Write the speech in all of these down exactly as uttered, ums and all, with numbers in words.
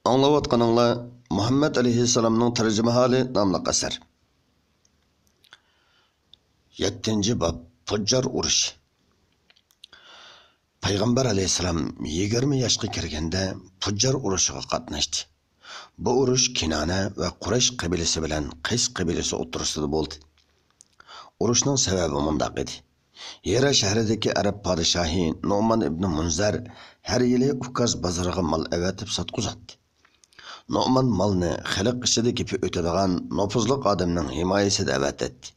ئاڭلاۋاتقىنىڭلار مۇھەممەد ئەلەيھىسسالامنىڭ تەرجىمىھالى ناملىق ئەسەر. يەتتىنچى باب، پۇججار ئۇرۇشى. پەيغەمبەر ئەلەيھىسسالام يىگىرمە ياشقا كىرگەندە پۇججار ئۇرۇشىغا قاتناشتى. بۇ ئۇرۇش كىنانە ۋە قۇرەيش قەبىلىسى بىلەن قەيس قەبىلىسى ئوتتۇرىسىدا بولدى. ئۇرۇشنىڭ سەۋەبى مۇنداق ئىدى. ھىرا شەھىرىدىكى ئەرەب پادىشاھى نومان ئىبنى مۇنزەر ھەر يىلى ئۇكاز بازىرىغا مال ئەۋەتىپ ساتقۇزاتتى. نومان مالنى خەلق ئىچىدە گېپى ئۆتىدىغان نوپۇزلۇق ئادەمنىڭ ھىمايىسىدە ئەۋەتەتتى.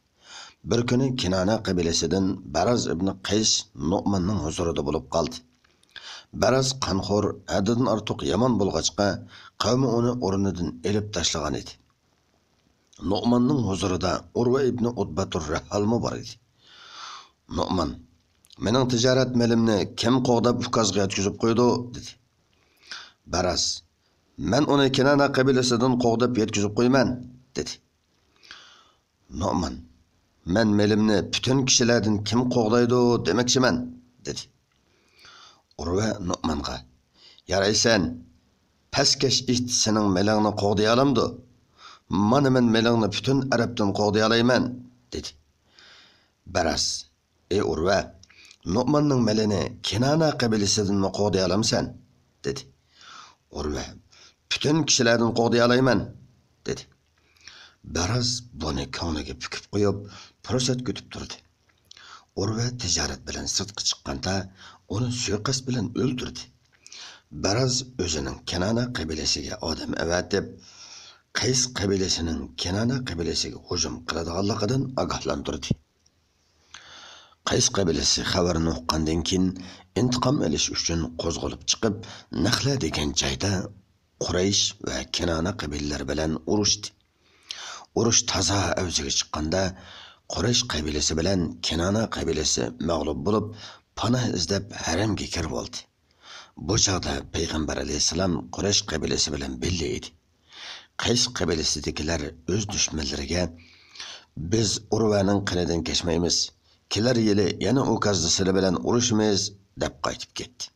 بىر كۈنى كىنانە قەبىلىسىدىن بەراز ئىبنى قەيس نوماننىڭ ھۇزۇرىدا بولۇپ قالدى. بەراز قانخور، ھەددىدىن ئارتۇق يامان بولغاچقا، قەۋمى ئۇنى ئورنىدىن ئېلىپ تاشلىغان ئىدى. نوماننىڭ ھۇزۇرىدا ئۇرۋە ئىبنى ئۇتبەتۇر رەھھالمۇ بار ئىدى. نومان، «مېنىڭ تىجارەت مېلىمنى كىم قوغداپ ئۇكازغا يەتكۈزۈپ قويىدۇ؟» دېدى. بەراز، «مەن ئۇنى كىنانە قەبىلىسىدىن قوغداپ يەتكۈزۈپ قويىمەن» دېدى. نومان، «مەن مېلىمنى پۈتۈن كىشىلەردىن كىم قوغدايدۇ دېمەكچىمەن» دېدى. ئۇرۋە نومانغا، «يارايسەن، پەسكەش ئىت سېنىڭ مېلىڭنى قوغدىيالامدۇ؟ مانا مەن مېلىڭنى پۈتۈن ئەرەبتىن قوغدىيالايمەن» دېدى. بەراز، «ئى ئۇرۋە، نوماننىڭ مېلىنى كىنانە قەبىلىسىدىنمۇ قوغدىيالامسەن؟» دېدى. ئۇرۋە، «پۈتۈن كىشىلەردىن قوغدىيالايمەن» دېدى. بەراز بۇنى كۆڭلىگە پۈكۈپ قويۇپ، پۇرسەت كۈتۈپ تۇردى. ئۇرۋە تىجارەت بىلەن سىرتقا چىققاندا، ئۇنى سۇيىقەست بىلەن ئۆلتۈردى. بەراز ئۆزىنىڭ كىنانە قەبىلىسىگە ئادەم ئەۋەتىپ، قەيس قەبىلىسىنىڭ كىنانە قەبىلىسىگە ھۇجۇم قىلىدىغانلىقىدىن ئاگاھلاندۇردى. قەيس قەبىلىسى خەۋەرنى ئۇققاندىن كېيىن، ئىنتىقام ئېلىش ئۈچۈن قوزغىلىپ چىقىپ، نەخلە دېگەن جايدا قۇرەيش ۋە كىنانە قەبىلىلەر بىلەن ئۇرۇشتى. ئۇرۇش تازا ئەۋجىگە چىققاندا، قۇرەيش قەبىلىسى بىلەن كىنانە قەبىلىسى مەغلۇپ بولۇپ، پاناھ ئىزدەپ ھەرەمگە كىرىۋالدى. بۇ چاغدا پەيغەمبەر ئەلەيھىسسالام قۇرەيش قەبىلىسى بىلەن بىللە ئىدى. قەيس قەبىلىسىدىكىلەر ئۆز دۈشمەنلىرىگە، «بىز ئۇرۋەنىڭ قېنىدىن كەچمەيمىز. كېلەر يىلى يەنە ئۇكازدا سىلى بىلەن ئۇرۇشىمىز» دەپ قايتىپ كەتتى.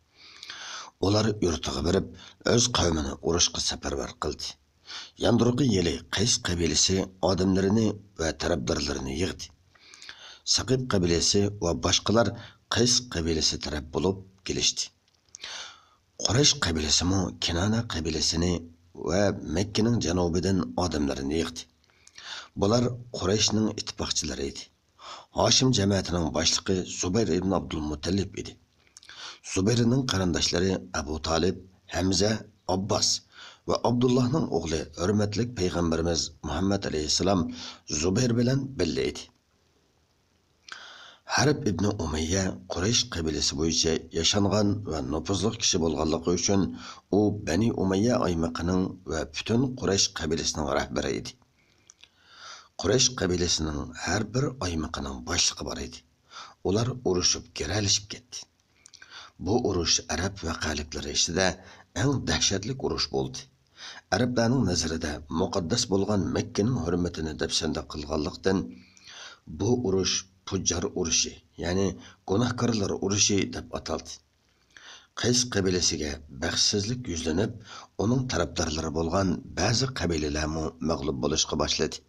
ئۇلار يۇرتىغا بېرىپ، ئۆز قەۋمىنى ئۇرۇشقا سەپەرۋەر قىلدى. ياندۇرقى يىلى قەيس قەبىلىسى ئادەملىرىنى ۋە تەرەپدارلىرىنى يىغدى. سەقىپ قەبىلىسى ۋە باشقىلار قەيس قەبىلىسى تەرەپ بولۇپ كېلىشتى. قۇرەيش قەبىلىسىمۇ كىنانە قەبىلىسىنى ۋە مەككىنىڭ جەنۇبىدىن ئادەملىرىنى يىغدى. بۇلار قۇرەيشنىڭ ئىتتىپاقچىلىرى ئىدى. ھاشىم جەمەتىنىڭ باشلىقى زۇبەير ئىبن ئابدۇلمۇتتەلىپ ئىدى. زۇبەيرنىڭ قېرىنداشلىرى ئەبۇ تالىپ، ھەمزە، ئابباس ۋە ئابدۇللاھنىڭ ئوغلى ھۆرمەتلىك پەيغەمبىرىمىز مۇھەممەد ئەلەيھىسسالام زۇبەير بىلەن بىللە ئىدى. ھەرب ئىبنى ئۇمەييە قۇرەيش قەبىلىسى بويىچە ياشانغان ۋە نوپۇزلۇق كىشى بولغانلىقى ئۈچۈن، ئۇ بەنى ئۇمەييە ئايمىقىنىڭ ۋە پۈتۈن قۇرەيش قەبىلىسىنىڭ رەھبىرى ئىدى. قۇرەيش قەبىلىسىنىڭ ھەر بىر ئايمىقىنىڭ باشلىقى بار ئىدى. ئۇلار ئۇرۇشۇپ، گىرەلىشىپ كەتتى. بۇ ئۇرۇش ئەرەب ۋەقەلىكلىرى ئىچىدە ئەڭ دەھشەتلىك ئۇرۇش بولدى. ئەرەبلەرنىڭ نەزىرىدە مۇقەددەس بولغان مەككىنىڭ ھۆرمىتىنى دەپسەندە قىلغانلىقتىن، بۇ ئۇرۇش پۇججار ئۇرۇشى، يەنى گۇناھكارلار ئۇرۇشى دەپ ئاتالدى. قەيس قەبىلىسىگە بەختسىزلىك يۈزلىنىپ، ئۇنىڭ تەرەپدارلىرى بولغان بەزى قەبىلىلەرمۇ مەغلۇپ بولۇشقا باشلىدى.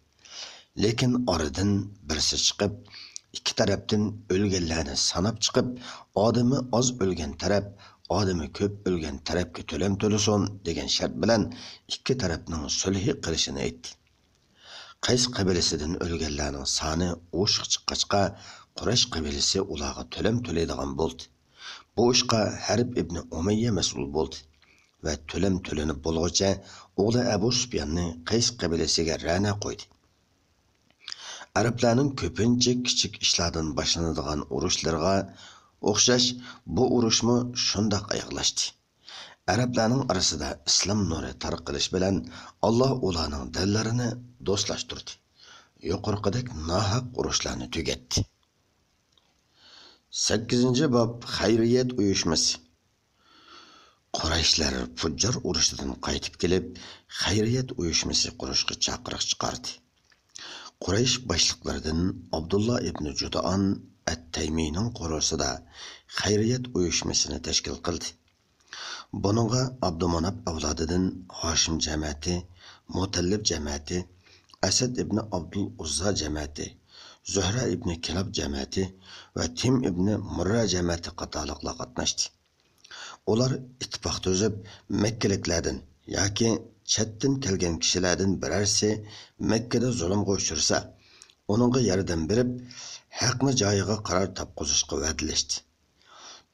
لېكىن ئارىدىن بىرسى چىقىپ، ئىككى تەرەپتىن ئۆلگەنلەرنى ساناپ چىقىپ، ئادىمى ئاز ئۆلگەن تەرەپ ئادىمى كۆپ ئۆلگەن تەرەپكە تۆلەم تۆلىسۇن دېگەن شەرت بىلەن ئىككى تەرەپنىڭ سۈلھى قىلىشىنى ئېيتتى. قەيس قەبىلىسىدىن ئۆلگەنلەرنىڭ سانى ئوشۇق چىققاچقا، قۇرەيش قەبىلىسى ئۇلارغا تۆلەم تۆلەيدىغان بولدى. بۇ ئىشقا ھەرب ئىبنى ئۇمەييە مەسئۇل بولدى ۋە تۆلەم تۆلىنىپ بولغۇچە ئوغلى ئەبۇ سۇپياننى قەيس قەبىلىسىگە رەنە قويدى. ئەرەبلەرنىڭ كۆپىنچە كىچىك ئىشلاردىن باشلىنىدىغان ئۇرۇشلىرىغا ئوخشاش، بۇ ئۇرۇشمۇ شۇنداق ئاياغلاشتى. ئەرەبلەرنىڭ ئارىسىدا ئىسلام نۇرى تارقىلىش بىلەن، ئاللا ئۇلارنىڭ دىللىرىنى دوستلاشتۇردى. يۇقىرىقىدەك ناھەق ئۇرۇشلارنى تۈگەتتى. سەككىزىنچى باب، خەيرىيەت ئۇيۇشمىسى. قۇرەيشلەر پۇججار ئۇرۇشىدىن قايتىپ كېلىپ، خەيرىيەت ئۇيۇشمىسى قۇرۇشقا چاقىرىق چىقاردى. قۇرەيش باشلىقلىرىدىن ئابدۇللا ئىبنى جۇدئان ئەت-تەيمىنىڭ قورۇسىدا خەيرىيەت ئۇيۇشمىسىنى تەشكىل قىلدى. بۇنىڭغا ئابدۇماناپ ئەۋلادىدىن ھاشىم جەمەتى، مۇتەللىپ جەمەتى، ئەسەد ئىبنى ئابدۇل ئۇززا جەمەتى، زۆھرە ئىبنى كىلاب جەمەتى ۋە تىم ئىبنى مۇررە جەمەتى قاتارلىقلار قاتناشتى. ئۇلار ئىتتىپاق تۈزۈپ، مەككىلىكلەردىن ياكى چەتتىن كەلگەن كىشىلەردىن بىرەرسى مەككىدە زۇلۇمغا ئۇچرىسا، ئۇنىڭغا ياردەم بېرىپ، ھەقنى جايىغا قارار تاپقۇزۇشقا ۋەدىلەشتى.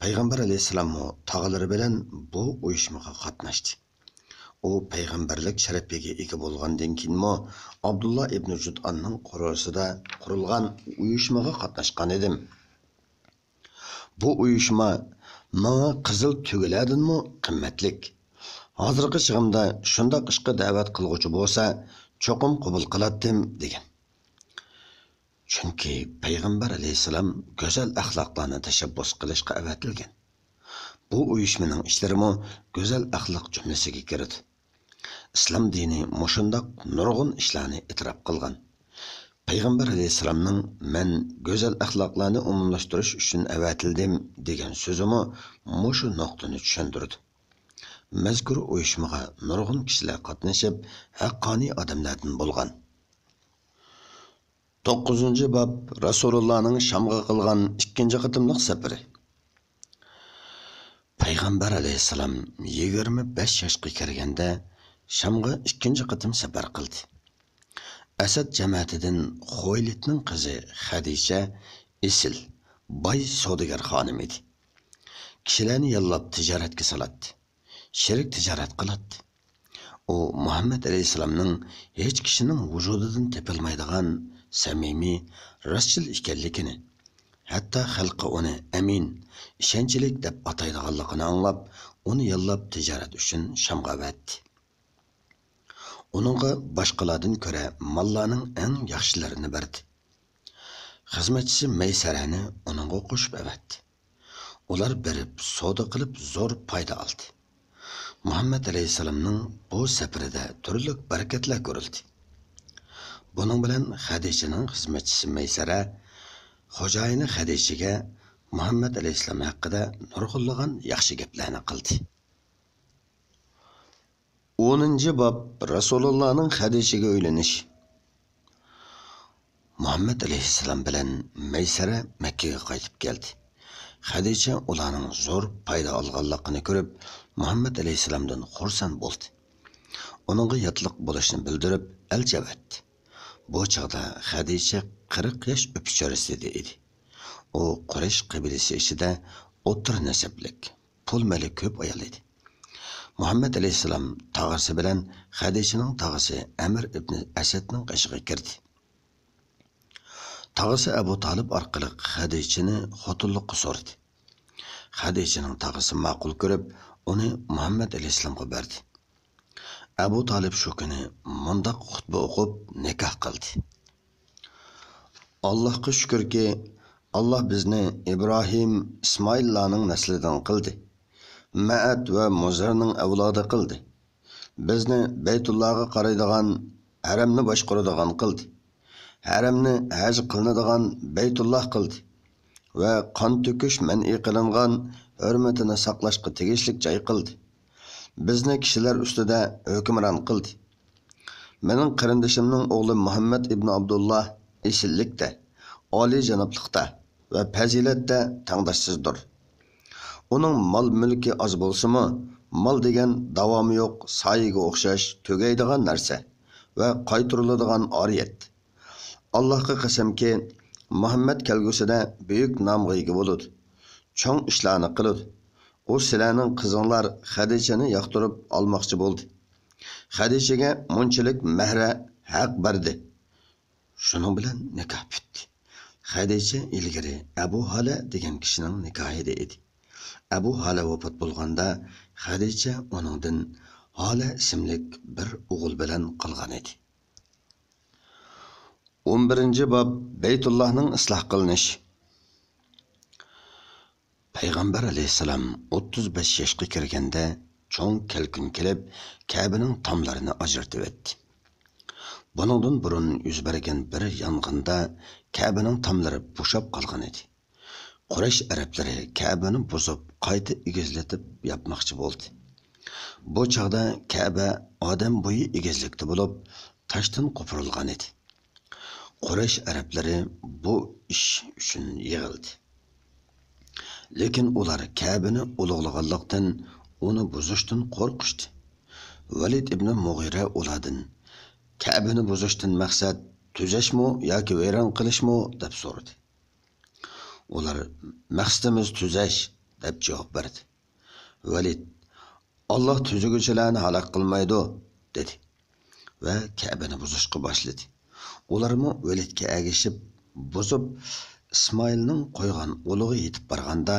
پەيغەمبەر ئەلەيھىسسالاممۇ تاغىلىرى بىلەن بۇ ئۇيۇشمىغا قاتناشتى. ئۇ پەيغەمبەرلىك شەرىپىگە ئىگە بولغاندىن كېيىنمۇ ئابدۇللا ئىبنى جۇدئاننىڭ قورۇسىدا قۇرۇلغان ئۇيۇشمىغا قاتناشقان ئىدىم. بۇ ئۇيۇشما ماڭا قىزىل تۆگىلەردىنمۇ قىممەتلىك. ھازىرقى چېغىمدا شۇنداق ئىشقا دەۋەت قىلغۇچى بولسا، چوقۇم قوبۇل قىلاتتىم، دېگەن. چۈنكى پەيغەمبەر ئەلەيھىسسالام گۈزەل ئەخلاقلارنى تەشەببۇس قىلىشقا ئەۋەتىلگەن. بۇ ئۇيۇشمىنىڭ ئىشلىرىمۇ گۈزەل ئەخلاق جۈملىسىگە كىرىدۇ. ئىسلام دىنى مۇشۇنداق نۇرغۇن ئىشلارنى ئېتىراپ قىلغان. پەيغەمبەر ئەلەيھىسسالامنىڭ «مەن گۈزەل ئەخلاقلارنى ئومۇملاشتۇرۇش ئۈچۈن ئەۋەتىلدىم» دېگەن سۆزىمۇ مۇشۇ نۇقتىنى چۈشەندۈرىدۇ. مەزكۇر ئۇيۇشمىغا نۇرغۇن كىشىلەر قاتنىشىپ، ھەققانىي ئادەملەردىن بولغان. توققۇزىنچى باب، رەسۇلۇللانىڭ شامغا قىلغان ئىككىنچى قېتىملىق سەپىرى. پەيغەمبەر ئەلەيھىسسالام يىگىرمە بەش ياشقا كىرگەندە، شامغا ئىككىنچى قېتىم سەپەر قىلدى. ئەسەد جەمەتىدىن خۇۋەيلىدنىڭ قىزى خەدىچە ئېسىل، باي سودىگەر خانىم ئىدى. كىشىلەرنى ياللاپ تىجارەتكە سالاتتى. شېرىك تىجارەت قىلاتتى. ئۇ مۇھەممەد ئەلەيھىسسالامنىڭ ھېچ كىشىنىڭ ۋۇجۇدىدىن تېپىلمايدىغان سەمىمىي، راستچىل ئىكەنلىكىنى، ھەتتا خەلققە ئۇنى ئەمىن، ئىشەنچلىك دەپ ئاتايدىغانلىقىنى ئاڭلاپ، ئۇنى ياللاپ تىجارەت ئۈچۈن شامغا ئەۋەتتى. ئۇنىڭغا باشقىلاردىن كۆرە ماللارنىڭ ئەڭ ياخشىلىرىنى بەردى. خىزمەتچىسى مەيسەرەنى ئۇنىڭغا قوشۇپ ئەۋەتتى. ئۇلار بېرىپ سودا قىلىپ زور پايدا ئالدى. مۇھەممەد ئەلەيھىسسالامنىڭ بۇ سەپىرىدە تۈرلۈك بەرىكەتلەر كۆرۈلدى. بۇنىڭ بىلەن خەدىچىنىڭ خىزمەتچىسى مەيسەرە خوجايىنى خەدىچىگە مۇھەممەد ئەلەيھىسسالام ھەققىدە نۇرغۇنلىغان ياخشى گەپلەرنى قىلدى. ئونىنچى باب، رەسۇلۇللانىڭ خەدىچىگە ئۆيلىنىشى. مۇھەممەد ئەلەيھىسسالام بىلەن مەيسەرە مەككىگە قايتىپ كەلدى. خەدىچە ئۇلارنىڭ زور پايدا ئالغانلىقىنى كۆرۈپ، مۇھەممەد ئەلەيھىسسالامدىن خۇرسەن بولدى. ئۇنىڭغا ياتلىق بولۇشنى بىلدۈرۈپ، ئەلچى ئەۋەتتى. بۇ چاغدا خەدىچە قىرىق ياش ئۆپۈچۈرىسىدە ئىدى. ئۇ قۇرەيش قەبىلىسى ئىچىدە ئوتتۇرا نەسەبلىك، پۇل-مېلى كۆپ ئايال ئىدى. مۇھەممەد ئەلەيھىسسالام تاغىسى بىلەن خەدىچىنىڭ تاغىسى ئەمىر ئىبنى ئەسەدنىڭ قېشىغا كىردى. تاغىسى ئەبۇ تالىپ ئارقىلىق خەدىچىنى خوتۇنلۇققا سورىدى. خەدىچىنىڭ تاغىسى ماقۇل كۆرۈپ، ئۇنى مۇھەممەد ئەلەيھىسسالامغا بەردى. ئەبۇ تالىپ شۇ كۈنى مۇنداق خۇتبە ئوقۇپ نىكاھ قىلدى. ئاللاھقا شۈكۈركى، ئاللاھ بىزنى ئىبراھىم، ئىسمائىللارنىڭ نەسلىدىن قىلدى. مەئەت ۋە مۇزىرنىڭ ئەۋلادى قىلدى. بىزنى بەيتۇللاغا قارايدىغان، ھەرەمنى باشقۇرىدىغان قىلدى. ھەرەمنى ھەج قىلىنىدىغان بەيتۇللاھ قىلدى ۋە قان تۆكۈش مەنئى قىلىنغان، ھۆرمىتىنى ساقلاشقا تېگىشلىك جاي قىلدى. بىزنى كىشىلەر ئۈستىدە ھۆكۈمران قىلدى. مېنىڭ قېرىندىشىمنىڭ ئوغلى مۇھەممەد ئىبنى ئابدۇللا ئېسىللىكتە، ئالىيجانابلىقتا ۋە پەزىلەتتە تەڭداشسىزدۇر. ئۇنىڭ مال-مۈلكى ئاز بولسىمۇ، مال دېگەن داۋامى يوق سايىگە ئوخشاش تۈگەيدىغان نەرسە ۋە قايتۇرۇلىدىغان ئارىيەت. ئاللاھقا قەسەمكى، مۇھەممەد كەلگۈسىدە بۈيۈك نامغا ئىگە بولىدۇ. چوڭ ئىشلارنى قىلىدۇ. ئۇ سىلەرنىڭ قىزىڭلار خەدىچىنى ياقتۇرۇپ ئالماقچى بولدى. خەدىچىگە مۇنچىلىك مەھرە ھەق بەردى. شۇنىڭ بىلەن نىكاھ پۈتتى. خەدىچە ئىلگىرى ئەبۇ ھالە دېگەن كىشىنىڭ نىكاھىدا ئىدى. ئەبۇ ھالە ۋاپات بولغاندا، خەدىچە ئۇنىڭدىن ھالە ئىسىملىك بىر ئوغۇل بىلەن قالغان ئىدى. ئون بىرىنچى باب، بەيتۇللاھنىڭ ئىسلاھ قىلىنىشى. پەيغەمبەر ئەلەيھىسسالام ئوتتۇز بەش ياشقا كىرگەندە، چوڭ كەلكۈن كېلىپ، كەبىنىڭ تاملىرىنى ئاجرىتىۋەتتى. بۇنىڭدىن بۇرۇن يۈز بەرگەن بىر يانغىندا كەبىنىڭ تاملىرى بوشاپ قالغان ئىدى. قۇرەيش ئەرەبلىرى كەبىنى بۇزۇپ، قايتا ئېگىزلىتىپ ياپماقچى بولدى. بۇ چاغدا كەبە ئادەم بويى ئېگىزلىكتە بولۇپ، تاشتىن قوپۇرۇلغان ئىدى. قۇرەيش ئەرەبلىرى بۇ ئىش ئۈچۈن يىغىلدى. لېكىن ئۇلار كەبىنى ئۇلۇغلىغانلىقتىن، ئۇنى بۇزۇشتىن قورقۇشتى. ۋەلىد ئىبنى مۇغىرە ئۇلاردىن: «كەبىنى بۇزۇشتىن مەقسەت تۈزەشمۇ ياكى ۋەيران قىلىشمۇ؟» دەپ سورىدى. ئۇلار: «مەقسىتىمىز تۈزەش» دەپ جاۋاب بەردى. ۋەلىد: «ئاللاھ تۈزىگۈچىلەرنى ھالاك قىلمايدۇ» دېدى ۋە كەبىنى بۇزۇشقا باشلىدى. ئۇلارمۇ ۋەلىدكە ئەگىشىپ بۇزۇپ، ئىسمائىلنىڭ قويغان ئۇلىغا يېتىپ بارغاندا،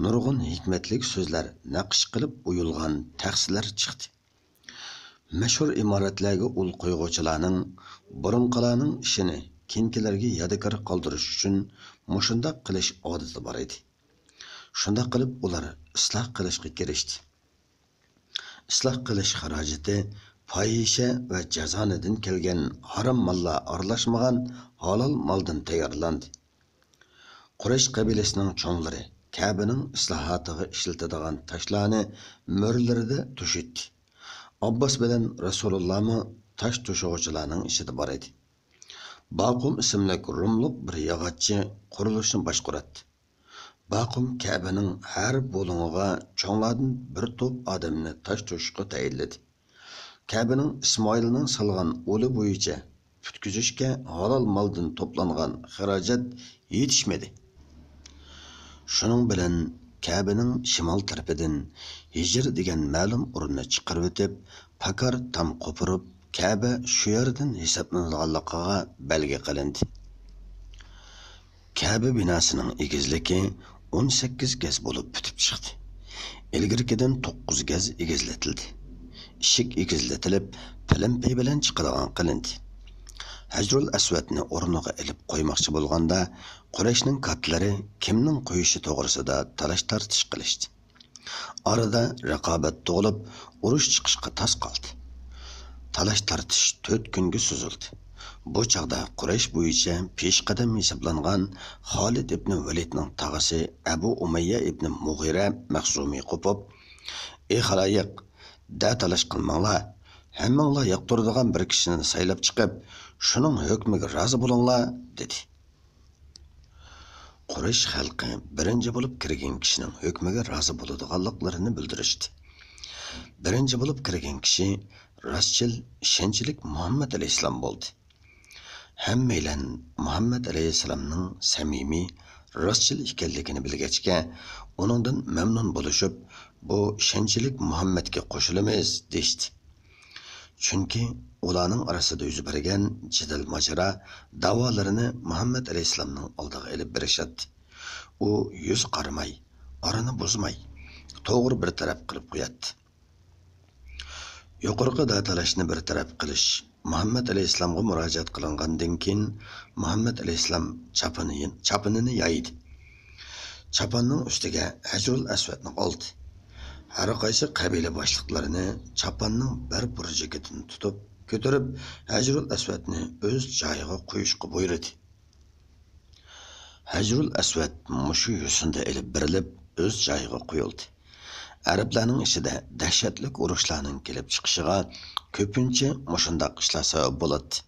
نۇرغۇن ھېكمەتلىك سۆزلەر نەقىش قىلىپ ئويۇلغان تەخسىلەر چىقتى. مەشھۇر ئىمارەتلەرگە ئۇل قويغۇچىلارنىڭ بۇرۇنقىلارنىڭ ئىشىنى كېيىنكىلەرگە يادىكار قالدۇرۇش ئۈچۈن مۇشۇنداق قىلىش ئادىتى بار ئىدى. شۇنداق قىلىپ ئۇلار ئىسلاھ قىلىشقا كىرىشتى. ئىسلاھ قىلىش خىراجىتى پاھىشە ۋە جازانىدىن كەلگەن ھارام ماللار ئارىلاشمىغان ھالال مالدىن تەييارلاندى. قۇرەيش قەبىلىسىنىڭ چوڭلىرى كەبىنىڭ ئىسلاھاتىغا ئىشلىتىدىغان تاشلارنى مۆرىلىرىدە توشۇيتتى. ئابباس بىلەن رەسۇلۇللامۇ تاش توشۇغۇچىلارنىڭ ئىچىدە بار ئىدى. باقۇم ئىسىملىك روملۇق بىر ياغاچچى قۇرۇلۇشنى باشقۇراتتى. باقۇم كەبىنىڭ ھەر بۇلۇڭىغا چوڭلاردىن بىر توپ ئادەمنى تاش توشۇشقا تەيىنلىدى. كەبىنىڭ ئىسمائىلنىڭ سالغان ئۇلى بويىچە پۈتكۈزۈشكە ھالال مالدىن توپلانغان خىراجەت يېتىشمىدى. شۇنىڭ بىلەن كەبىنىڭ شىمال تەرىپىدىن ھىجىر دېگەن مەلۇم ئورۇننى چىقىرىۋېتىپ، پاكار تام قوپۇرۇپ، كەبە شۇ يەردىن ھېسابلىنىدىغانلىقىغا بەلگە قىلىندى. كەبە بىناسىنىڭ ئېگىزلىكى ئون سەككىز گەز بولۇپ پۈتۈپ چىقتى. ئىلگىرىكىدىن توققۇز گەز ئېگىزلىتىلدى. ئىشىك ئېگىزلىتىلىپ، پىلىمپىي بىلەن چىقىدىغان قىلىندى. ھەجرۇل ئەسۋەدنى ئورنىغا ئېلىپ قويماقچى بولغاندا، قۇرەيشنىڭ كاتتىلىرى كىمنىڭ قويۇشى توغرىسىدا تالاش-تارتىش قىلىشتى. ئارىدا رىقابەت تۇغۇلۇپ، ئۇرۇش چىقىشقا تاس قالدى. تالاش-تارتىش تۆت كۈنگە سوزۇلدى. بۇ چاغدا قۇرەيش بويىچە پېشقەدەم ھېسابلانغان خالىد ئىبنى ۋەلىدنىڭ تاغىسى ئەبۇ ئۇمەييە ئىبنى مۇغىرە مەخزۇمى قوپۇپ: «ئى خالايىق، دە تالاش قىلماڭلار، ھەممىڭلار ياقتۇرىدىغان بىر كىشىنى سايلاپ چىقىپ، شۇنىڭ ھۆكمىگە رازى بولۇڭلار» دېدى. قۇرەيش خەلقى بىرىنچى بولۇپ كىرگەن كىشىنىڭ ھۆكمىگە رازى بولىدىغانلىقلىرىنى بىلدۈرۈشتى. بىرىنچى بولۇپ كىرگەن كىشى راستچىل، ئىشەنچلىك مۇھەممەد ئەلەيھىسسالام بولدى. ھەممەيلەن مۇھەممەد ئەلەيھىسسالامنىڭ سەمىمىي، راستچىل ئىكەنلىكىنى بىلگەچكە، ئۇنىڭدىن مەمنۇن بولۇشۇپ، بۇ ئىشەنچلىك مۇھەممەدكە قوشۇلىمىز، دېيىشتى. چۈنكى ئۇلارنىڭ ئارىسىدا يۈز بەرگەن جېدەل-ماجىرا، داۋالىرىنى مۇھەممەد ئەلەيھىسسالامنىڭ ئالدىغا ئېلىپ بېرىشاتتى. ئۇ يۈز قارىماي، ئارىنى بۇزماي، توغرا بىر تەرەپ قىلىپ قوياتتى. يۇقىرىقى داتالاشنى بىر تەرەپ قىلىش مۇھەممەد ئەلەيھىسسالامغا مۇراجىئەت قىلىنغاندىن كېيىن، مۇھەممەد ئەلەيھىسسالام چاپىنى-، چاپىنىنى يايدى. چاپاننىڭ ئۈستىگە ھەجرۇل ئەسۋەدنى ئالدى. ھەر قايسى قەبىلە باشلىقلىرىنى چاپاننىڭ بىر بۇرجىكىدىن تۇتۇپ كۆتۈرۈپ، ھەجرۇل ئەسۋەدنى ئۆز جايىغا قويۇشقا بۇيرۇدى. ھەجرۇل ئەسۋەد مۇشۇ يوسۇندا ئېلىپ بېرىلىپ، ئۆز جايىغا قويۇلدى. ئەرەبلەرنىڭ ئىچىدە دەھشەتلىك ئۇرۇشلارنىڭ كېلىپ چىقىشىغا كۆپىنچە مۇشۇنداق ئىشلار سەۋەب بولاتتى.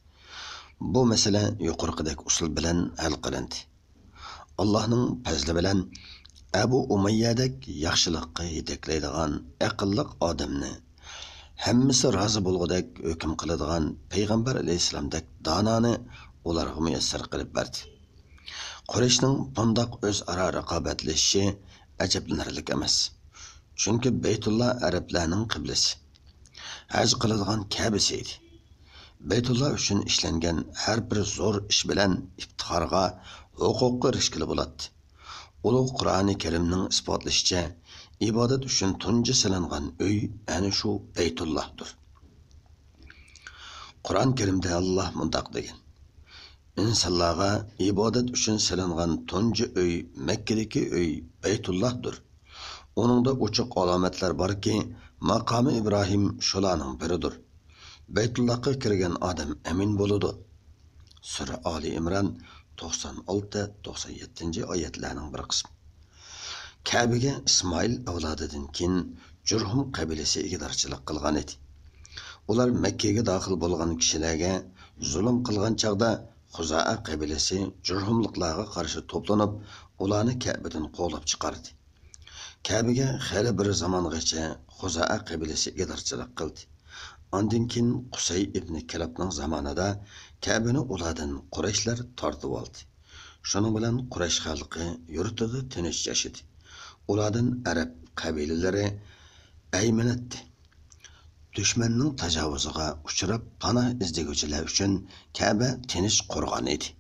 بۇ مەسىلە يۇقىرىقىدەك ئۇسۇل بىلەن ھەل قىلىندى. ئاللاھنىڭ پەزلى بىلەن ئەبۇ ئۇمەييەدەك ياخشىلىققا يېتەكلەيدىغان ئەقىللىق ئادەمنى، ھەممىسى رازى بولغۇدەك ھۆكۈم قىلىدىغان پەيغەمبەر ئەلەيھىسسالامدەك دانانى ئۇلارغا مۇيەسسەر قىلىپ بەردى. قۇرەيشنىڭ بۇنداق ئۆزئارا رىقابەتلىشىشى ئەجەبلىنەرلىك ئەمەس. چۈنكى بەيتۇللا ئەرەبلەرنىڭ قىبلىسى، ھەج قىلىدىغان كەبىسى ئىدى. بەيتۇللا ئۈچۈن ئىشلەنگەن ھەر بىر زور ئىش بىلەن ئىپتىخارغا، ھوقۇققا ئېرىشكىلى بولاتتى. ئۇلۇغ قۇرئانى كەرىمنىڭ ئىسپاتلىشىچە، ئىبادەت ئۈچۈن تۇنجى سېلىنغان ئۆي ئەنە شۇ بەيتۇللاھدۇر. قۇرئان كەرىمدە ئاللاھ مۇنداق دېگەن: «ئىنسانلارغا ئىبادەت ئۈچۈن سېلىنغان تۇنجى ئۆي مەككىدىكى ئۆي بەيتۇللاھدۇر. ئۇنىڭدا ئوچۇق ئالامەتلەر باركى، ماقامى ئىبراھىم شۇلارنىڭ بىرىدۇر. بەيتۇللاھقا كىرگەن ئادەم ئەمىن بولىدۇ.» سۈرە ئالى ئىمران، توقسان ئالتە، توقسان يەتتىنچى ئايەتلەرنىڭ بىر قىسمى. كەبىگە ئىسمائىل ئەۋلادىدىن كېيىن جۇرھۇم قەبىلىسى ئىگىدارچىلىق قىلغان ئىدى. ئۇلار مەككىگە داخىل بولغان كىشىلەرگە زۇلۇم قىلغان چاغدا، خۇزائە قەبىلىسى جۇرھۇملۇقلارغا قارشى توپلىنىپ، ئۇلارنى كەبىدىن قوغلاپ چىقاردى. كەبىگە خېلى بىر زامانغىچە خۇزائە قەبىلىسى ئىگىدارچىلىق قىلدى. ئاندىن كېيىن قۇسەي ئىبنى كىلابنىڭ زامانىدا كەبىنى ئۇلاردىن قۇرەيشلەر تارتىۋالدى. شۇنىڭ بىلەن قۇرەيش خەلقى يۇرتىدا تىنچ ياشىدى. ئۇلاردىن ئەرەب قەبىلىلىرى ئەيمىنەتتى. دۈشمەننىڭ تاجاۋۇزىغا ئۇچراپ، پاناھ ئىزدىگۈچىلەر ئۈچۈن كەبە تىنچ قورغان ئىدى.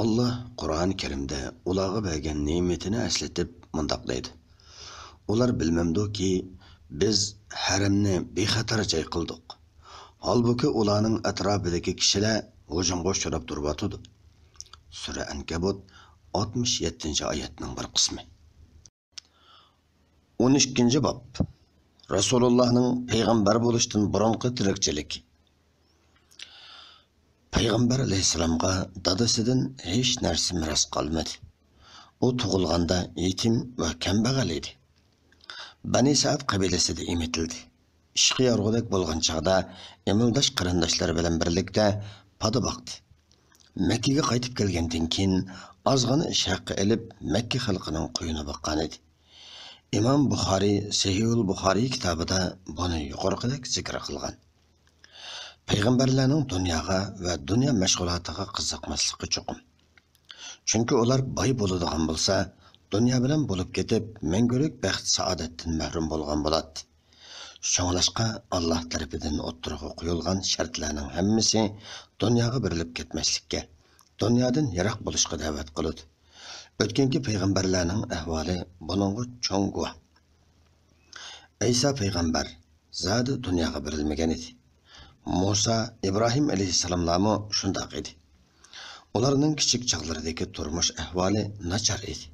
ئاللا قۇرئان كەرىمدە ئۇلارغا بەرگەن نېمىتىنى ئەسلىتىپ مۇنداق دەيدۇ: ئۇلار بىلمەمدۇكى، بىز ھەرەمنى بىخەتەر جاي قىلدۇق. ھالبۇكى، ئۇلارنىڭ ئەتراپىدىكى كىشىلەر ھۇجۇمغا ئۇچراپ تۇرۇۋاتىدۇ. سۈرە ئەنكەبۇت، ئاتمىش يەتتىنچى ئايەتنىڭ بىر قىسمى. ئون ئىككىنچى باب. رەسۇلۇللاھنىڭ پەيغەمبەر بولۇشتىن بۇرۇنقى تىرىكچىلىكى. پەيغەمبەر ئەلەيھىسسالامغا دادىسىدىن ھېچ نەرسە مىراس قالمىدى. ئۇ تۇغۇلغاندا يېتىم ۋە كەمبەغەل ئىدى. بەنى سەئد قەبىلىسىدە ئېمىتىلدى. ئىشقا يارىغۇدەك بولغان چاغدا ئېمىلداش قېرىنداشلىرى بىلەن بىرلىكتە پادا باقتى. مەككىگە قايتىپ كەلگەندىن كېيىن، ئازغىنە ئىش ھەققى ئېلىپ، مەككە خەلقىنىڭ قويىنى باققانىدى. ئىمام بۇخارىي سەھىھۇل بۇخارىي كىتابىدا بۇنى يۇقىرىقىدەك زىكىر قىلغان. پەيغەمبەرلەرنىڭ دۇنياغا ۋە دۇنيا مەشغۇلاتىغا قىزىقماسلىقى چوقۇم. چۈنكى ئۇلار باي بولىدىغان بولسا، دۇنيا بىلەن بولۇپ كېتىپ، مەڭگۈلۈك بەخت-سائادەتتىن مەھرۇم بولغان بولاتتى. شۇڭلاشقا، ئاللا تەرىپىدىن ئوتتۇرىغا قويۇلغان شەرتلەرنىڭ ھەممىسى دۇنياغا بېرىلىپ كەتمەسلىككە، دۇنيادىن يىراق بولۇشقا دەۋەت قىلىدۇ. ئۆتكەنكى پەيغەمبەرلەرنىڭ ئەھۋالى بۇنىڭغا چوڭ گۇۋاھ. ئەيسا پەيغەمبەر زادى دۇنياغا بېرىلمىگەن ئىدى. مۇسا، ئىبراھىم ئەلەيھىسسالاملارمۇ شۇنداق ئىدى. ئۇلارنىڭ كىچىك چاغلىرىدىكى تۇرمۇش ئەھۋالى ناچار ئىدى.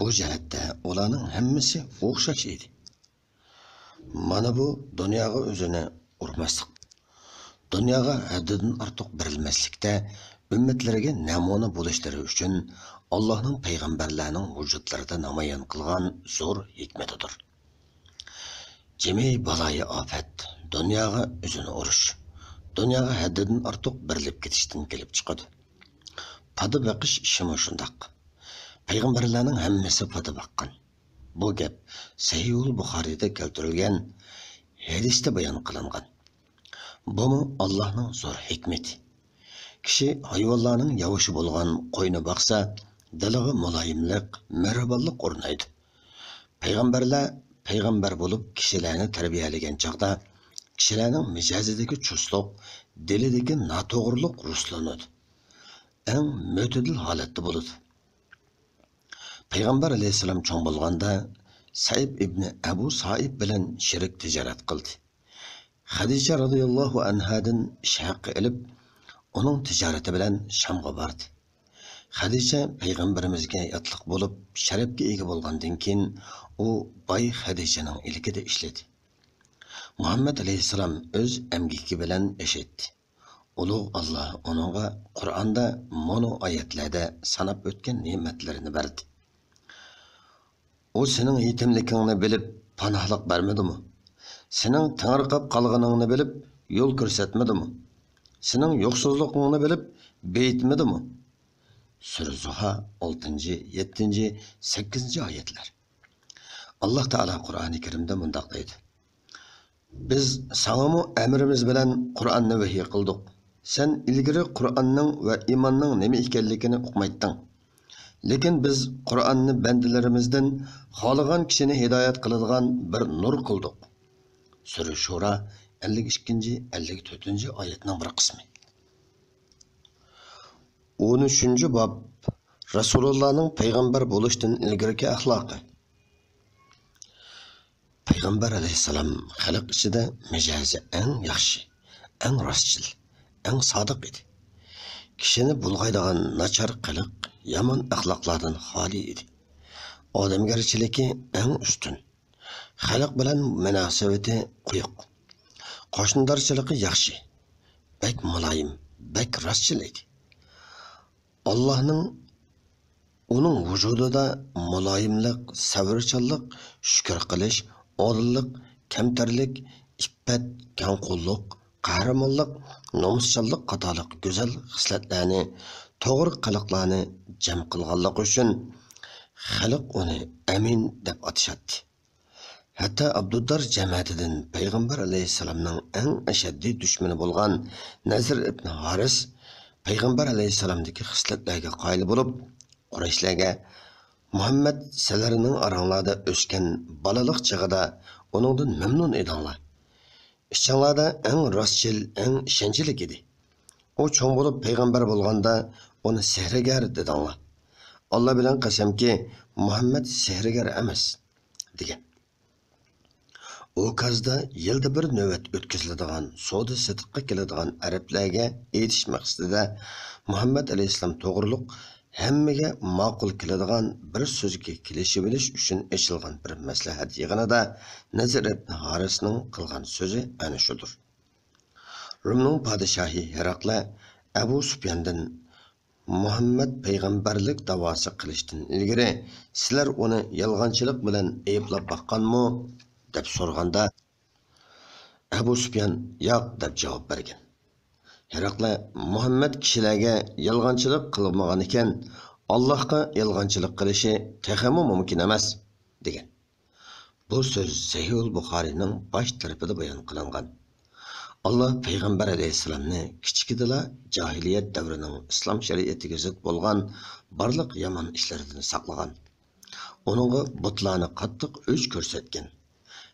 بۇ جەھەتتە ئۇلارنىڭ ھەممىسى ئوخشاش ئىدى. مانا بۇ دۇنياغا ئۆزىنى ئۇرماسلىق، دۇنياغا ھەددىدىن ئارتۇق بېرىلمەسلىكتە ئۈممەتلىرىگە نەمۇنە بولۇشلىرى ئۈچۈن ئاللاھنىڭ پەيغەمبەرلەرنىڭ ۋۇجۇدلىرىدا نامايان قىلغان زور ھېكمىتىدۇر. جىمى بالايىئاپەت دۇنياغا ئۆزىنى ئۇرۇش، دۇنياغا ھەددىدىن ئارتۇق بېرىلىپ كېتىشتىن كېلىپ چىقىدۇ. پادا بېقىش ئىشىمۇ شۇنداق. پەيغەمبەرلەرنىڭ ھەممىسى پادا باققان. بۇ گەپ سەھىھۇل بۇخارىيدا كەلتۈرۈلگەن ھەدىستە بايان قىلىنغان. بۇمۇ ئاللاھنىڭ زور ھېكمىتى. كىشى ھايۋانلارنىڭ ياۋىشى بولغان قوينى باقسا، دىلىغا مۇلايىملىق، مېھرىبانلىق ئورنايدۇ. پەيغەمبەرلەر پەيغەمبەر بولۇپ كىشىلەرنى تەربىيەلىگەن چاغدا، كىشىلەرنىڭ مىجەزىدىكى چۇسلۇق، دىلىدىكى ناتوغرىلىق رۇسلىنىدۇ. ئەڭ مۆتىدىل ھالەتتە بولىدۇ. پەيغەمبەر ئەلەيھىسسالام چوڭ بولغاندا، سەئىب ئىبنى ئەبۇ سائىب بىلەن شېرىك تىجارەت قىلدى. خەدىچە رەزىياللاھۇ ئەنھادىن ئىش ھەققى ئېلىپ، ئۇنىڭ تىجارىتى بىلەن شامغا باردى. خەدىچە پەيغەمبىرىمىزگە ياتلىق بولۇپ، شەرەپكە ئىگە بولغاندىن كېيىن، ئۇ باي خەدىچىنىڭ ئىلكىدە ئىشلىدى. مۇھەممەد ئەلەيھىسسالام ئۆز ئەمگىكى بىلەن ياشايتتى. ئۇلۇغ ئاللا ئۇنىڭغا قۇرئاندا مۇنۇ ئايەتلەردە ساناپ ئۆتكەن نېمەتلىرىنى بەردى. ئۇ سېنىڭ يېتىملىكىڭنى بىلىپ، پاناھلىق بەرمىدىمۇ؟ سېنىڭ تېڭىرقاپ قالغىنىڭنى بىلىپ، يول كۆرسەتمىدىمۇ؟ سېنىڭ يوقسۇزلۇقۇڭنى بىلىپ، بېيىتمىدىمۇ؟ سۈرە زۇھا، ئالتىنچى، يەتتىنچى، سەككىزىنچى ئايەتلەر. ئاللا تائالا قۇرئانى كەرىمدە مۇنداق دەيدۇ: بىز ساڭىمۇ ئەمرىمىز بىلەن قۇرئاننى ۋەھىي قىلدۇق. سەن ئىلگىرى قۇرئاننىڭ ۋە ئىماننىڭ نېمە ئىكەنلىكىنى ئۇقمايتتىڭ. لېكىن بىز قۇرئاننى بەندىلىرىمىزدىن خالىغان كىشىنى ھىدايەت قىلىدىغان بىر نۇر قىلدۇق. سۈرە شۇرا، ئەللىك ئىككىنچى، ئەللىك تۆتىنچى ئايەتنىڭ بىر قىسمى. ئون ئۈچىنچى باب. رەسۇلۇللانىڭ پەيغەمبەر بولۇشتىن ئىلگىرىكى ئەخلاقى. پەيغەمبەر ئەلەيھىسسالام خەلق ئىچىدە مىجەزى ئەڭ ياخشى، ئەڭ راستچىل، ئەڭ سادىق ئىدى. كىشىنى بۇلغايدىغان ناچار قىلىق، يامان ئەخلاقلاردىن خالىي ئىدى. ئادەمگەرچىلىكى ئەڭ ئۈستۈن. خەلق بىلەن مۇناسىۋىتى قويۇق. قوشنىدارچىلىقى ياخشى. بەك مۇلايىم، بەك راستچىل ئىدى. ئاللاھنىڭ ئۇنىڭ ۋۇجۇدىدا مۇلايىملىق، سەۋرچانلىق، شۈكۈر قىلىش، ئادىللىق، كەمتەرلىك، ئىپپەت، كەڭقوللۇق، قەھرىمانلىق، نومۇسچانلىق قاتارلىق گۈزەل خىسلەتلەرنى، توغرا قىلىقلارنى جەم قىلغانلىقى ئۈچۈن خەلق ئۇنى ئەمىن دەپ ئاتىشاتتى. ھەتتا ئابدۇددار جەمەتىدىن پەيغەمبەر ئەلەيھىسسالامنىڭ ئەڭ ئەشەددىي دۈشمىنى بولغان نەزىر ئىبن ھارىس پەيغەمبەر ئەلەيھىسسالامدىكى خىسلەتلەرگە قايىل بولۇپ، قۇرەيشلەرگە، «مۇھەممەد سىلەرنىڭ ئاراڭلاردا ئۆسكەن بالىلىق چېغىدا ئۇنىڭدىن مەمنۇن ئىدىڭلار. ئىچىڭلاردا ئەڭ راستچىل، ئەڭ ئىشەنچلىك ئىدى. ئۇ چوڭ بولۇپ پەيغەمبەر بولغاندا ئۇنى سېھىرگەر دېدىڭلار. ئاللا بىلەن قەسەمكى، مۇھەممەد سېھىرگەر ئەمەس» دېگەن. ئوكازدا يىلدا بىر نۆۋەت ئۆتكۈزۈلىدىغان سودا سېتىققا كېلىدىغان ئەرەبلەرگە ئېيتىش مەقسىتىدە مۇھەممەد ئەلەيھىسسالام توغرۇلۇق ھەممىگە ماقۇل كېلىدىغان بىر سۆزگە كېلىشىۋېلىش ئۈچۈن ئېچىلغان بىر مەسلىھەت يىغىنىدا نەزىر ئىبن ھارىسنىڭ قىلغان سۆزى ئەنە شۇدۇر. رومنىڭ پادىشاھى ھېراقلە ئەبۇ سۇپياندىن مۇھەممەد پەيغەمبەرلىك داۋاسى قىلىشتىن ئىلگىرى سىلەر ئۇنى يالغانچىلىق بىلەن ئەيىبلەپ باققانمۇ؟ دەپ سورىغاندا، ئەبۇ سۇپيان ياق دەپ جاۋاب بەرگەن. ھېراقلە مۇھەممەد كىشىلەرگە يالغانچىلىق قىلمىغانىكەن، ئاللاھقا يالغانچىلىق قىلىشى تېخىمۇ مۇمكىن ئەمەس، دېگەن. بۇ سۆز سەھىھۇل بۇخارىينىڭ باش تەرىپىدە بايان قىلىنغان. ئاللا پەيغەمبەر ئەلەيھىسسالامنى كىچىكىدىلا جاھىلىيەت دەۋرىنىڭ ئىسلام شەرىئىتىگە زىت بولغان بارلىق يامان ئىشلىرىدىن ساقلىغان. ئۇنىڭغا بۇتلارنى قاتتىق ئۆچ كۆرسەتكەن.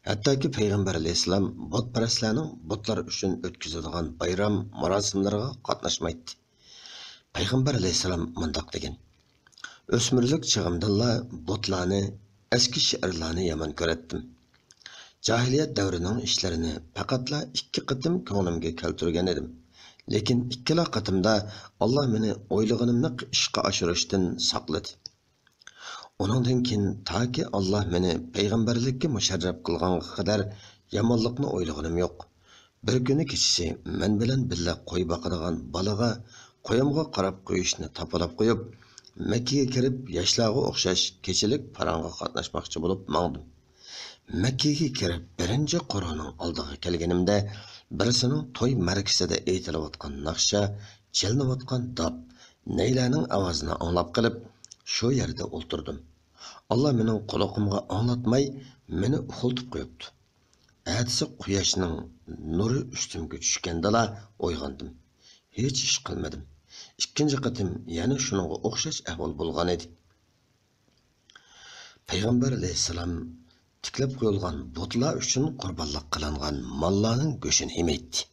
ھەتتاكى پەيغەمبەر ئەلەيھىسسالام بۇتپەرەسلەرنىڭ بۇتلار ئۈچۈن ئۆتكۈزىدىغان بايرام مۇراسىملىرىغا قاتناشمايتتى. پەيغەمبەر ئەلەيھىسسالام مۇنداق دېگەن: «ئۆسمۈرلۈك چېغىمدىنلا بۇتلارنى، ئەسكى شىئەرلەرنى يامان كۆرەتتىم. جاھىلىيەت دەۋرىنىڭ ئىشلىرىنى پەقەتلا ئىككى قېتىم كۆڭلۈمگە كەلتۈرگەن ئىدىم، لېكىن ئىككىلا قېتىمدا ئاللا مېنى ئويلىغىنىمنى ئىشقا ئاشۇرۇشتىن ساقلىدى. ئۇنىڭدىن كېيىن تاكى ئاللا مېنى پەيغەمبەرلىككە مۇشەررەپ قىلغانغا قەدەر يامانلىقنى ئويلىغىنىم يوق. بىر كۈنى كېچىسى مەن بىلەن بىللە قوي باقىدىغان بالىغا قويۇمغا قاراپ قويۇشنى تاپىلاپ قويۇپ، مەككىگە كىرىپ ياشلارغا ئوخشاش كېچىلىك پاراڭغا قاتناشماقچى بولۇپ ماڭدىم. مەككىگە كىرىپ بىرىنچى قورۇنىڭ ئالدىغا كەلگىنىمدە، بىرسىنىڭ توي مەرىكىسىدە ئېيتىلىۋاتقان ناخشا، چېلىنىۋاتقان داپ، نەيلەرنىڭ ئاۋازىنى ئاڭلاپ قېلىپ، شۇ يەردە ئولتۇردۇم. ئاللا مېنىڭ قۇلىقىمغا ئاڭلاتماي، مېنى ئۇخلىتىپ قويۇپتۇ. ئەتىسى قۇياشنىڭ نۇرى ئۈستۈمگە چۈشكەندىلا ئويغاندىم. ھېچ ئىش قىلمىدىم. ئىككىنچى قېتىم يەنە شۇنىڭغا ئوخشاش ئەھۋال بولغانىدى. پەيغەمبەر ئەلەيھىسسالام تىكلەپ قويۇلغان بۇتلار ئۈچۈن قۇربانلىق قىلىنغان ماللارنىڭ گۆشىنى يېمەيتتى.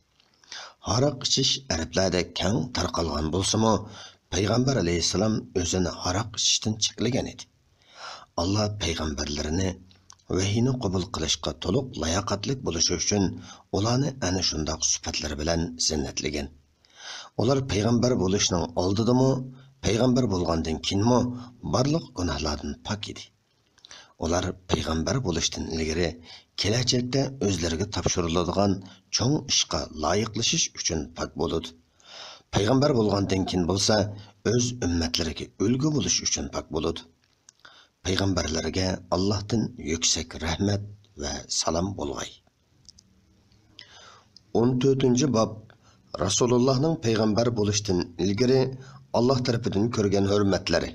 ھاراق ئىچىش ئەرەبلەردە كەڭ تارقالغان بولسىمۇ، پەيغەمبەر ئەلەيھىسسالام ئۆزىنى ھاراق ئىچىشتىن چەكلىگەن ئىدى. ئاللا پەيغەمبەرلىرىنى ۋەھىينى قوبۇل قىلىشقا تولۇق لاياقەتلىك بولۇشى ئۈچۈن ئۇلارنى ئەنە شۇنداق سۈپەتلىرى بىلەن زىننەتلىگەن. ئۇلار پەيغەمبەر بولۇشنىڭ ئالدىدىمۇ، پەيغەمبەر بولغاندىن كېيىنمۇ بارلىق گۇناھلاردىن پاك ئىدى. ئۇلار پەيغەمبەر بولۇشتىن ئىلگىرى كېلەچەكتە ئۆزلىرىگە تاپشۇرۇلىدىغان چوڭ ئىشقا لايىقلىشىش ئۈچۈن پاك بولىدۇ. پەيغەمبەر بولغاندىن كېيىن بولسا ئۆز ئۈممەتلىرىگە ئۈلگە بولۇش ئۈچۈن پاك بولىدۇ. پەيغەمبەرلەرگە ئاللاھتىن يۈكسەك رەھمەت ۋە سالام بولغاي. ئون تۆتىنچى باب، رەسۇلۇللاھنىڭ پەيغەمبەر بولۇشتىن ئىلگىرى ئاللاھ تەرىپىدىن كۆرگەن ھۆرمەتلىرى.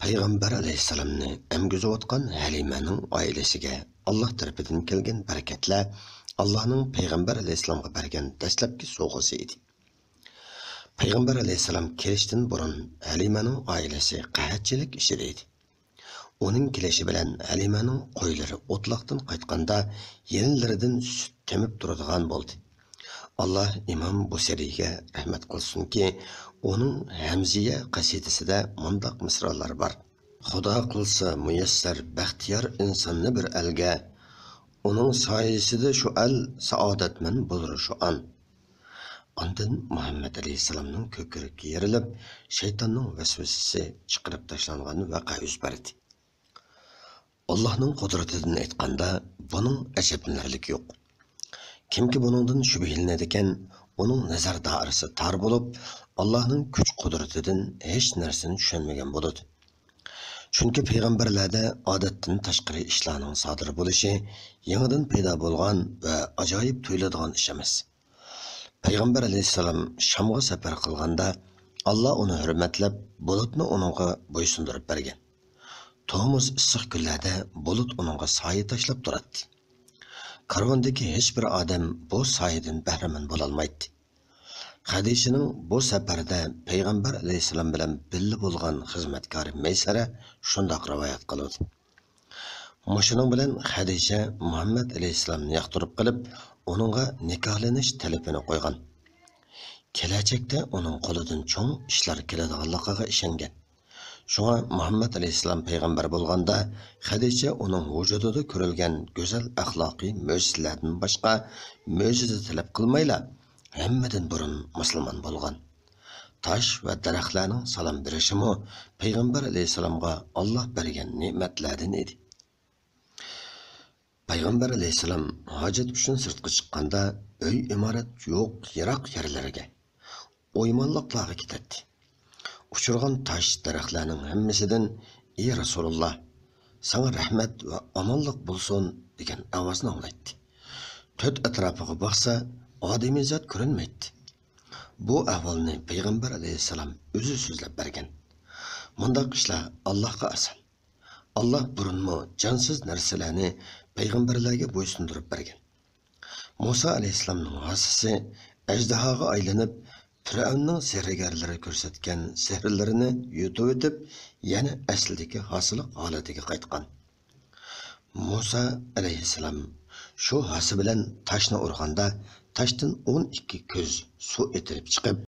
پەيغەمبەر ئەلەيھىسسالامنى ئەمگۈزۈۋاتقان ھەلىمەنىڭ ئائىلىسىگە ئاللاھ تەرىپىدىن كەلگەن بەرىكەتلەر ئاللاھنىڭ پەيغەمبەر ئەلەيھىسسالامغا بەرگەن دەسلەپكى سوۋغىسى ئىدى. پەيغەمبەر ئەلەيھىسسالام كېلىشتىن بۇرۇن ھەلىمەنىڭ ئائىلىسى قەھەتچىلىك ئىچىدە ئىدى. ئۇنىڭ كېلىشى بىلەن ھەلىمەنىڭ قويلىرى ئوتلاقتىن قايتقاندا يېلىنلىرىدىن سۈت تېمىپ تۇرىدىغان بولدى. ئاللاھ ئىمام بۇسىرىيگە رەھمەت قىلسۇنكى، ئۇنىڭ ھەمزىيە قەسىدىسىدە مۇنداق مىسرالار بار: «خۇدا قىلسا مۇيەسسەر بەختىيار ئىنساننى بىر ئەلگە، ئۇنىڭ سايىسىدە شۇ ئەل سائادەتمەن بولۇر شۇ ئان.» ئاندىن مۇھەممەد ئەلەيھىسسالامنىڭ كۆكرىكى يېرىلىپ، شەيتاننىڭ ۋەسۋەسىسى چىقىرىپ تاشلانغان ۋەقە يۈز بەردى. ئاللاھنىڭ قۇدرىتىدىن ئېيتقاندا، بۇنىڭ ئەجەبلىنەرلىكى يوق. كىمكى بۇنىڭدىن شۈبھىلىنىدىكەن، ئۇنىڭ نەزەر دائىرىسى تار بولۇپ، ئاللاھنىڭ كۈچ-قۇدرىتىدىن ھېچ نەرسىنى چۈشەنمىگەن بولىدۇ. چۈنكى پەيغەمبەرلەردە ئادەتتىن تاشقىرى ئىشلارنىڭ سادىر بولۇشى يېڭىدىن پەيدا بولغان ۋە ئاجايىپ تۇيۇلىدىغان ئىش ئەمەس. پەيغەمبەر ئەلەيھىسسالام شامغا سەپەر قىلغاندا، ئاللا ئۇنى ھۆرمەتلەپ، بۇلۇتنى ئۇنىڭغا بويسۇندۇرۇپ بەرگەن. تومۇز ئىسسىق كۈنلەردە بۇلۇت ئۇنىڭغا سايە تاشلاپ تۇراتتى. كارۋاندىكى ھېچبىر ئادەم بۇ سايىدىن بەھرىمەن بولالمايتتى. خەدىچىنىڭ بۇ سەپەردە پەيغەمبەر ئەلەيھىسسالام بىلەن بىللە بولغان خىزمەتكارى مەيسەرە شۇنداق رىۋايەت قىلىدۇ. مۇشۇنىڭ بىلەن خەدىچە مۇھەممەد ئەلەيھىسسالامنى ياقتۇرۇپ قېلىپ، ئۇنىڭغا نىكاھلىنىش تەلىپىنى قويغان. كېلەچەكتە ئۇنىڭ قولىدىن چوڭ ئىشلار كېلىدىغانلىقىغا ئىشەنگەن. شۇڭا مۇھەممەد ئەلەيھىسسالام پەيغەمبەر بولغاندا، خەدىچە ئۇنىڭ ۋۇجۇدىدا كۆرۈلگەن گۈزەل ئەخلاقىي مۆجىزىلەردىن باشقا مۆجىزە تەلەپ قىلمايلا، ھەممىدىن بۇرۇن مۇسۇلمان بولغان. تاش ۋە دەرەخلەرنىڭ سالام بېرىشىمۇ پەيغەمبەر ئەلەيھىسسالامغا ئاللا بەرگەن نېمەتلەردىن ئىدى. پەيغەمبەر ئەلەيھىسسالام ھاجەت ئۈچۈن سىرتقا چىققاندا، ئۆي ئىمارەت يوق يىراق يەرلەرگە، ئويمانلىقلارغا كېتەتتى. ئۇچرىغان تاش، دەرەخلەرنىڭ ھەممىسىدىن: «ئى رەسۇلۇللا، ساڭا رەھمەت ۋە ئامانلىق بولسۇن» دېگەن ئاۋازنى ئاڭلايتتى. تۆت ئەتراپىغا باقسا، ئادىمىيزات كۆرۈنمەيتتى. بۇ ئەھۋالنى پەيغەمبەر ئەلەيھىسسالام ئۆزى سۆزلەپ بەرگەن. مۇنداق ئىشلار ئاللاھقا ئاسان. ئاللاھ بۇرۇنمۇ جانسىز نەرسىلەرنى پەيغەمبەرلەرگە بويسۇندۇرۇپ بەرگەن. مۇسا ئەلەيھىسسالامنىڭ ھاسىسى ئەجدىھاغا ئايلىنىپ، پىرئەۋننىڭ سېھىرگەرلىرى كۆرسەتكەن سېھىرلىرىنى يۇتۇۋېتىپ، يەنە ئەسلىدىكى ھاسىلىق ھالىتىگە قايتقان. مۇسا ئەلەيھىسسالام شۇ ھاسا بىلەن تاشنى ئۇرغاندا، تاشتىن ئون ئىككى كۆز سۇ ئېتىلىپ چىقىپ،